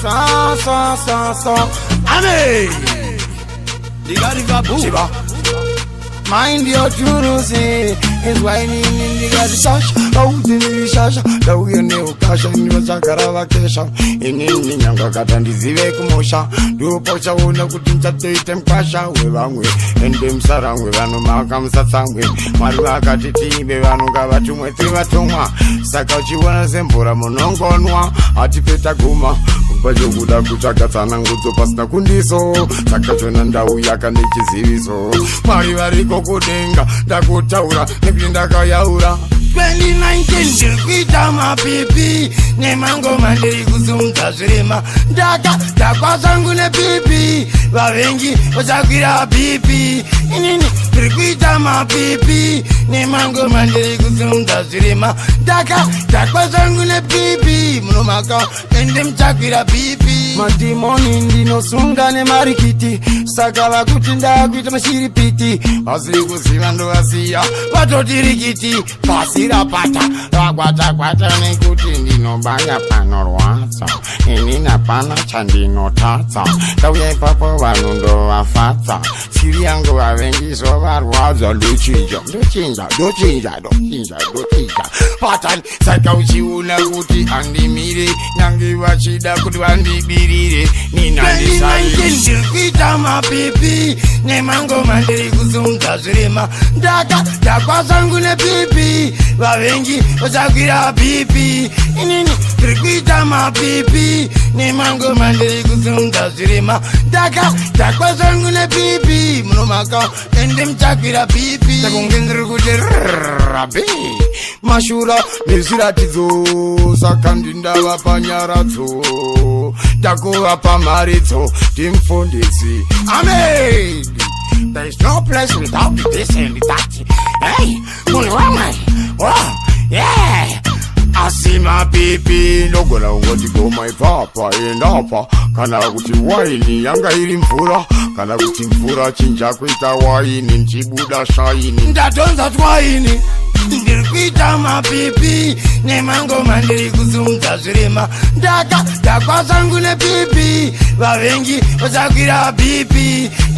Sa sa sa sa. Amen. Ndikati babu. Chiba. Mind your turusi is whining ndikati sasha audziviri shasha ndauya neukasha ini vachagara vakesha inini nyanga kata ndizive kumusha ndopachaona kuti ndichatoite mukwasha wevamwe ende musarangwe vanomaka musatsamwe. Mwari vakati tiimbe, vanhu ngavatumwe, tiri vatumwa. Saka uchiona semvura munongonwa, hatipe taguma pachokuda kutsvaga tsanangudzo pasina kundiso. Saka chona ndau yaka nechiziviso, Mwari variko kudenga, ndakutaura nekuti ndakayaura. 2019 ndiri kuita mapipi nemangoma, ndiri kusumudza zvirema. Ndaka dhakwa zvangu nepipi, vavengi vachakwira BP. Inini ndiri kuita mapipi nemangoma, ndiri kusumudza zvirema. Ndaka dhakwa zvangu nepipi, munomaka ende muchakwira BP. Madhimoni ndinosunga nemarikiti, saka vakuti ndakuita mashiripiti, vasiri kuziva ndovasiya vatotirikiti pasi rapata rakwatakwata, nekuti ndinobaya panorwadza. Inini hapana chandinotadza, ndauya ipapo vanhu ndovafadza. Siri yangu vavengi zovarwadza. Ndochinja, ndochinja, ndochinja, ndochinja, ndochinja patani. Saka uchiona kuti handimire, nyange vachida kuti vandibirire, nina 2019 ndiri kuita mapipi nemangoma, ndiri kusumudza zvirema. Ndaka dhakwa zvangu nepipi, vavengi vachakwira BP. Inini ndiri kuita mapipi nemangoma, ndiri kusumudza zvirema. Ndaka dhakwa zvangu nepipi, munomaka ende muchakwira BP. Kunge ndiri kuti rabi mashura nezviratidzo, saka ndindava panyaradzo, ndakuvapa mharidzo, ndimufundisi. Amen. There is no place without this and that. Hey, munhu wamwe. Oh yeah, asi mapipi ndogona kungoti goma ipapa endapa, kana kuti waini yanga iri mvura, kana kuti mvura chinja kuita waini, ndichibuda shaini. Ndadhonza twaini. Ndiri kuita mapipi nemangoma, ndiri kusumudza zvirema. Ndaka dhakwa zvangu nepipi, vavengi vachakwira BP.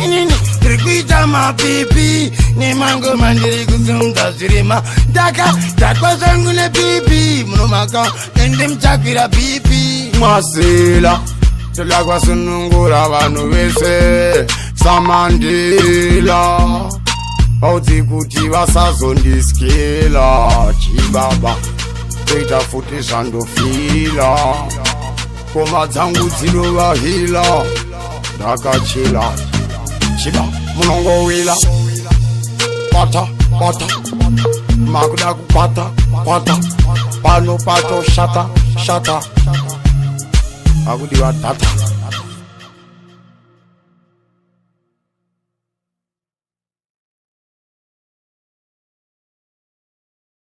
Inini ndiri kuita mapipi nemangoma, ndiri kusumudza zvirema. Ndaka dhakwa zvangu nepipi, munomaka ende muchakwira BP. Masila toda kwasunungura vanhu vese saMandela, vaudzi kuti vasazondiskela. Chibaba toita futi zvandofila, ngoma dzangu dzinovahila, ndakachila chiba munongowila pata pata, makuda kukwata kwata pano pato shata shata, akudiwa data.